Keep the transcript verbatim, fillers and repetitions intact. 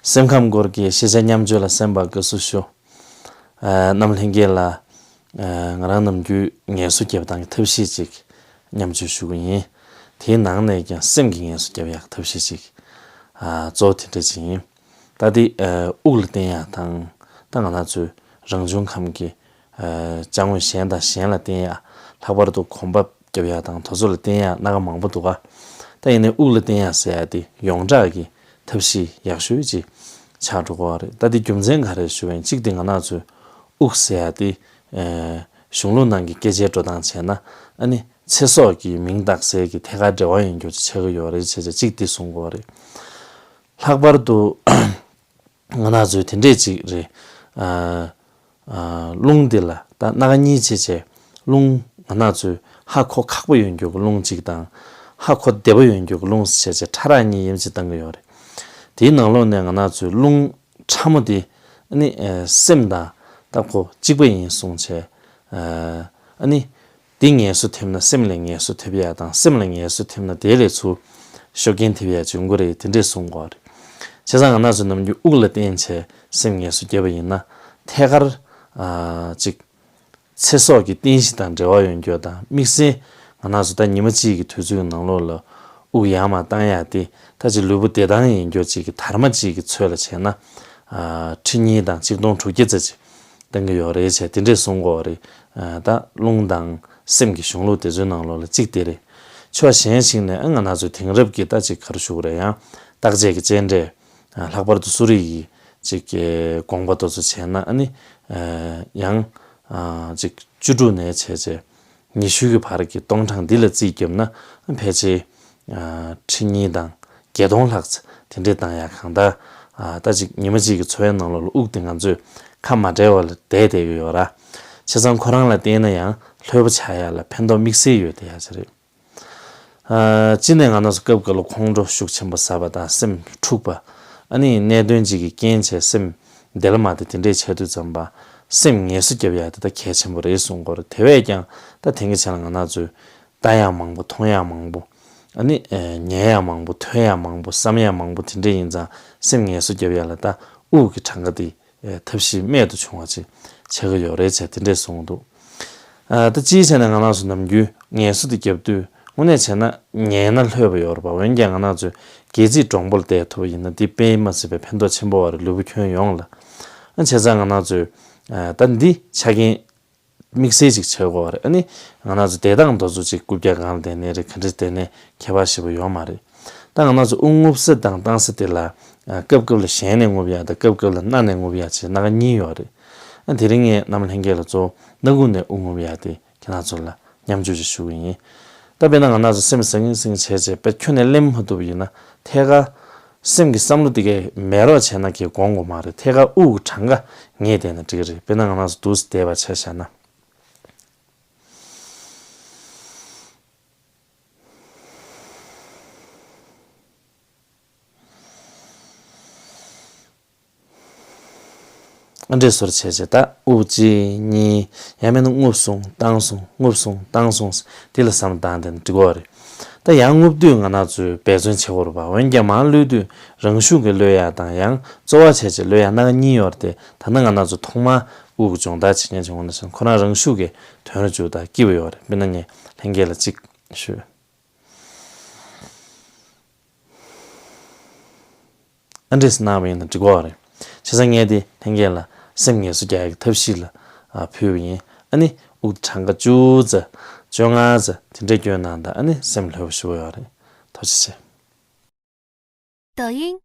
སེམས་ཁམས་སྐོར་གྱི་ཤེས་བྱ་མཉམ་སྤྱོད་ལ་གསན་པར་དགའ་བསུ་ཞུ། ཨ། གནམ་ལྷན་རྒྱས་ལ། ཨ། ང་རང་ནམ་རྒྱུན་ངལ་གསོ་རྒྱབ་སྟངས་ཀྱི་ཐབས་ཤེས་ཅིག་མཉམ་སྤྱོད་ཞུ་གི་ཡིན། དེའི་ནང་ནས་ཀྱང་སེམས་ཀྱི་ངལ་གསོ་རྒྱབ་ཡག་ཐབས་ཤེས་ཅིག་ཨ། གཙོ་བོ་དེ་འདྲ་ཅིག་ཡིན། ད་དེ། ཨ། དབུགས་ལ་བརྟེན་ཡག་དང་། ད་ང་རང་ཚོའི་རང་བྱུང་ཁམས་ཀྱི། ཨ། ཅ་དངོས་གཞན་དང་གཞན་ལ་བརྟེན་ཡག་ལྷག་པར་དུ་གོམ་པ་རྒྱབ་ཡག་དང་དེ་ཚོ་ལ་བརྟེན་ཡག་སྣ་ཁ་མང་པོ་འདུག་ག་ད་ཡིན་ནའི་དབུགས་ལ་བརྟེན་ཡག་ཟེར་ཡག་དེ་ཡོངས་གྲགས་ཀྱི་ཐབས་ཤེས་ཡག་ཤོས་ཅིག་ཆགས་འགྲོ་གི་ཡོད་རེད། ད་དེ་རྒྱུ་མཚན་ག་རེ་ཞུ་བ་ཡིན། གཅིག་དེ་ང་རང་ཚོའི་དབུགས་ཟེར་ཡག་དེ། ཨ། གཞུང་ལུགས་ནང་གི་སྐད་ཆའི་འགྲོ་སྟངས་བྱས་ན། ཨ་ནི་ཚེ་སྲོག་གི་མིང་བཏགས་སའི་གི་ཐད་ཀར་འབྲེལ་བ་ཡོད་རྒྱུ་ཅིག་ཆགས་ཀྱི་ཡོད་རེད། བྱས་ཙང་གཅིག་དེ་གསུང་གི་ཡོད་རེད། ལྷག་པར་དུ་ང་རང་ཚོའི་དེ་འདྲས་ཅིག་རེད། ཨ། ཨ། རླུང་འདི་ལ་ད་སྣ་ཁ་གཉིས་བྱས་བྱས། རླུང་ང་རང་ཚོའི་ཧ་གོ་ཁག་པོ་ཡོད་རྒྱུ་གི་རླུང་གཅིག་དང་། ཧ་གོ་བདེ་པོ་ཡོད་རྒྱུ་གི་རླུང་བྱས་བྱས་ཕྲ་རགས་གཉིས་དབྱེ་འབྱེད་བཏང་གི་ཡོད་རེད། དེའི་ནང་ལོགས་ནས་ང་རང་ཚོའི་རླུང་ཕྲ་མོ་དེ་ནི། ཨ། སེམས་དང་ད་ཁོ་གཅིག་པ་ཡིན་གསུངས་བྱས། ཨ། ཨ་ནི། འདི་ངལ་གསོ་ཐེབས་ན་སེམས་ལ་ངལ་གསོ་ཐེབས་ཡག་དང་། སེམས་ལ་ངལ་གསོ་ཐེབས་ན་དེ་ལས་ཚུར་ཤུགས་རྐྱེན་ཐེབས་ཡག་ཅིག་ཡོང་གི་རེད། དེ་འདྲས་གསུང་གི་ཡོད་རེད། བྱས་ཙང་ང་རང་ཚོ་ནམ་རྒྱུན་དབུགས་ལ་བརྟེན་བྱས་སེམས་ངལ་གསོ་རྒྱབ་པ་ཡིན་ན། ཐད་ཀར། ཨ། ཅིག་ཚེ་སྲོག་གི་རྟེན་གཞི་དང་འབྲེལ་བ་ཡོད་རྒྱུ་དང་། དམིགས་བསལ་ང་རང་ཚོ་ད་ཉི་མ་གཅིག་གི་དུས་ཚོད་ཀྱི་ནང་ལོགས་ལ་དབུགས་ཡར་མར་བཏང་ཡག་དེ་ད་ཅིག་ལུས་པོ་བདེ་ཐང་ཡིན་རྒྱུ་ཅིག་གི་དར་མ་ཅིག་གི་ཚོད་ལ་བྱས་ན། ཨ། ཁྲི་གཉིས་དང་ཆིག་སྟོང་དྲུག་བརྒྱ་ཙམ་ཅིག་བཏང་གི་ཡོད་རེད་བྱས། དེ་འདྲས་གསུང་གི་ཡོད་རེད། ཨ། ད་རླུང་དང་སེམས་ཀྱི་གཞུང་ལུགས་དེ་ཚོའི་ནང་ལོགས་ལ་གཅིག་དེ་རེད། ཕྱོགས་གཞན་ཞིག་ནས། ཨ། ང་རང་ཚོའི་དེང་རབས་ཀྱི་ད་ཅིག་ག་རེ་ཞུ་དགོས་རེད། ཡང་བརྟག་དཔྱད་ཀྱི་དཔྱད་འབྲས། ཨ། ལྷག་པར་དུ་གསོ་རིག་གི་ཅིག་གི་དགོངས་པ་དེ་ཚོ་བྱས་ན། ཨ་ནི། ཨ། ཡང་། ཨ། ཅིག་བཅུ་དྲུག་ནས་བྱས་བྱས་ཉི་ཤུ་གི་བར་གྱི་སྟོང་གྲངས་འདི་ལ་རྩིས་བརྒྱབ་ན། ཕལ་ཆེར། ཨ། ཁྲི་གཉིས་དང་བརྒྱད་སྟོང་ལྷག་ཙམ་དེ་འདྲས་བཏང་ཡག་གང་ལྟར། ཨ། ད་ཅིག་ཉི་མ་གཅིག་གི་འཚོ་བའི་ནང་ལོགས་ལ་དབུགས་དེ་ང་ཚོས་ཁ་མ་བྲལ་བ་ལ་བསྡད་བསྡད་ཀྱི་ཡོད་ར། བྱས་ཙང་ཁོ་རང་ལ་བརྟེན་ན་ཡང་ལྷོད་པོ་ཆགས་ཡག་ལ་ཕན་ཐོགས་དམིགས་བསལ་ཡོད་བསྡད་ཡག་ཅིག་རེད། ཨ། སྤྱི་ནས་ང་རང་ཚོ་སྐབས་འགའ་ལ་ཁོང་ཁྲོ་ཤུགས་ཆེན་པོ་ཟ་བ་དང་སེམས་འཁྲུགས་པ། ཨ་ནི་གནད་དོན་ཅིག་གི་རྐྱེན་བྱས་སེམས་འདལ་མ་དེ་དེ་འདྲས་བྱས་དུས་ཙམ་པ། སེམས་ངལ་གསོ་རྒྱབ་ཡག་དེ་ད་གལ་ཆེན་པོ་རེད་གསུང་གི་ཡོད་རེད། དེ་བས་ཀྱང་ད་དེང་གི་ཆ་ལ་ང་རང་ཚོས་ལྟ་ཡག་མང་པོ། མཐོང་ཡག་མང་པོ། ཨ་ནི། ཨ། ཉན་ཡག་མང་པོ། ཐོས་ཡག་མང་པོ། བསམ་ཡག་མང་པོ་དེ་འདྲས་ཡིན་ཙང་སེམས་ངལ་གསོ་རྒྱབ་ཡག་ལ་ད་དབུགས་ཀྱི་གྲངས་ཀ་དེ། ཨ། ཐབས་ཤེས་རྨད་དུ་བྱུང་བ་ཅིག་ཆགས་ཀྱི་ཡོད་རེད་བྱས་དེ་འདྲས་གསུངས་འདུག་ཨ། ད་སྤྱིའི་ཆ་ནས་ང་རང་ཚོ་ནམ་རྒྱུན་ངལ་གསོ་དེ་རྒྱབ་དུས་དངོས་གནས་བྱས་ན་ཉལ་ན་ལྷོད་པ་ཡོད་རེད་པ། འོན་ཀྱང་ང་རང་ཚོས་སྒལ་ཚིགས་དྲང་པོར་བསྡད་ཐུབ་པ་ཡིན་ན་དེ་དཔེ་མ་སྲིད་པའི་ཕན་ཐོགས་ཆེན་པོ་ཡོད་རེད། ལུས་པོ་ཁྱོན་ཡོངས་ལ། ཨ། བྱས་ཙང་ང་རང་ཚོས། ཨ། ད་འདི་ཆ་རྐྱེན་དམིགས་བསལ་ཅིག་ཆགས་ཀྱི་ཡོད་རེད། ཨ་ནི་ང་རང་ཚོ་བསྡད་སྟངས་དེ་ཚོ་ཅིག་རྐུབ་བཀྱག་སྒང་ལ་བསྡད་ནའི་རེད། ག་འདྲས་བསྡད་ནའི་ཁྱད་པར་ཞེ་པོ་ཡོད་མ་རེད། ད་ང་རང་ཚོ་དབུགས་རྔུབ་ས་དང་བཏང་ས་དེ་ལ། ཨ། སྐབས་སྐབས་ལ་ཞལ་ནས་རྔུབ་ཡག་དང་སྐབས་སྐབས་ལ་སྣ་ནས་རྔུབ་ཡག་བྱས་སྣ་ཁ་གཉིས་ཡོད་རེད། ཨ། དེ་རིང་ངས་གནམ་ལྷན་རྒྱས་ལ་གཙོ་བོ་སྣ་ཁུག་ནས་དབུགས་རྔུབ་ཡག་དེ་ཁྱེད་རང་ཚོ་ལ་མཉམ་སྤྱོད་ཅིག་ཞུ་གི་ཡིན། ད་དཔེར་ན་ང་རང་ཚོ་སེམས་ཟང་ངེ་ཟིང་བྱས་བྱས་དཔེ་ཁྱོན་ནས་གླེམ་མ་ཐུབ་པ་ཡིན་ན། ཐད་ཀར་སེམས་ཀྱི་བསམ་བློ་དེ་གས་མེད་རོགས་བྱས་ན་གས་འགོང་གི་མ་རེད། ཐད་ཀར་དབུགས་ཀྱི་གྲངས་ཀ་ངེས་བསྡད་ན་འགྲིག་གི་རེད། དཔེར་ན་ང་རང་ཚོ་འདུག་སེ་བསྡད་པ་ཆ་བཞག་ན། ཨ། འདྲས་སོར་བྱས་བྱས་ད་དབུགས་གཅིག་གཉིས། ཡང་མིན་ན་རྔུབ་སོང་བཏང་སོང་། རྔུབ་སོང་བཏང་སོང་། དེ་ལ་བསམ་བློ་བཏང་བསྡད་ན་འགྲིག་གི་རེད། ད་ཡང་རྔུབ་དུས་ང་རང་ཚོས་འབད་བརྩོན་བྱེད་དགོས་རེད་པ། འོན་ཀྱང་མར་གློད་དུས་རང་ཤུགས་ཀྱིས་གློད་ཡག་དང་། ཡང་རྩོལ་བ་བྱས་བྱས་གློད་ཡག་སྣ་ཁ་གཉིས་ཡོད་རེད་དེ། ད་ལྟ་ང་རང་ཚོ་ཐོག་མར་དབུགས་སྦྱོང་བརྡར་བྱེད་མཁན་བྱུང་བ་ན་ཁོ་རང་རང་ཤུགས་ཀྱིས་དོན་རུ་འཇུག་དང་སྐྱིད་པོ་ཡོད་རེད། དཔེར་ན་ངས་ལྷན་རྒྱས་ལ་གཅིག་ཞུས། ཨ། འདྲས་གནང་བ་ཡིན་ན་འགྲིག་གི་རེད། བྱས་ཙང་ངས་དེ་ལྷན་རྒྱས་ལ་སེམས་ངལ་གསོ་རྒྱག་ཡག་གི་ཐབས་ཤེས་ལ། ཨ། ཕུལ་བ་ཡིན། ཨ་ནི་དབུགས་གྲངས་ཀ་བཅུ་ཙམ་བཅོ་ལྔ་ཙམ་དེ་འདྲས་སྐྱོན་གནང་དང་། ཨ་ནི་སེམས་ལྷོད་པོ་ཞེ་པོ་ཡོད་རེད། ཐུགས་རྗེ་ཆེ། 抖音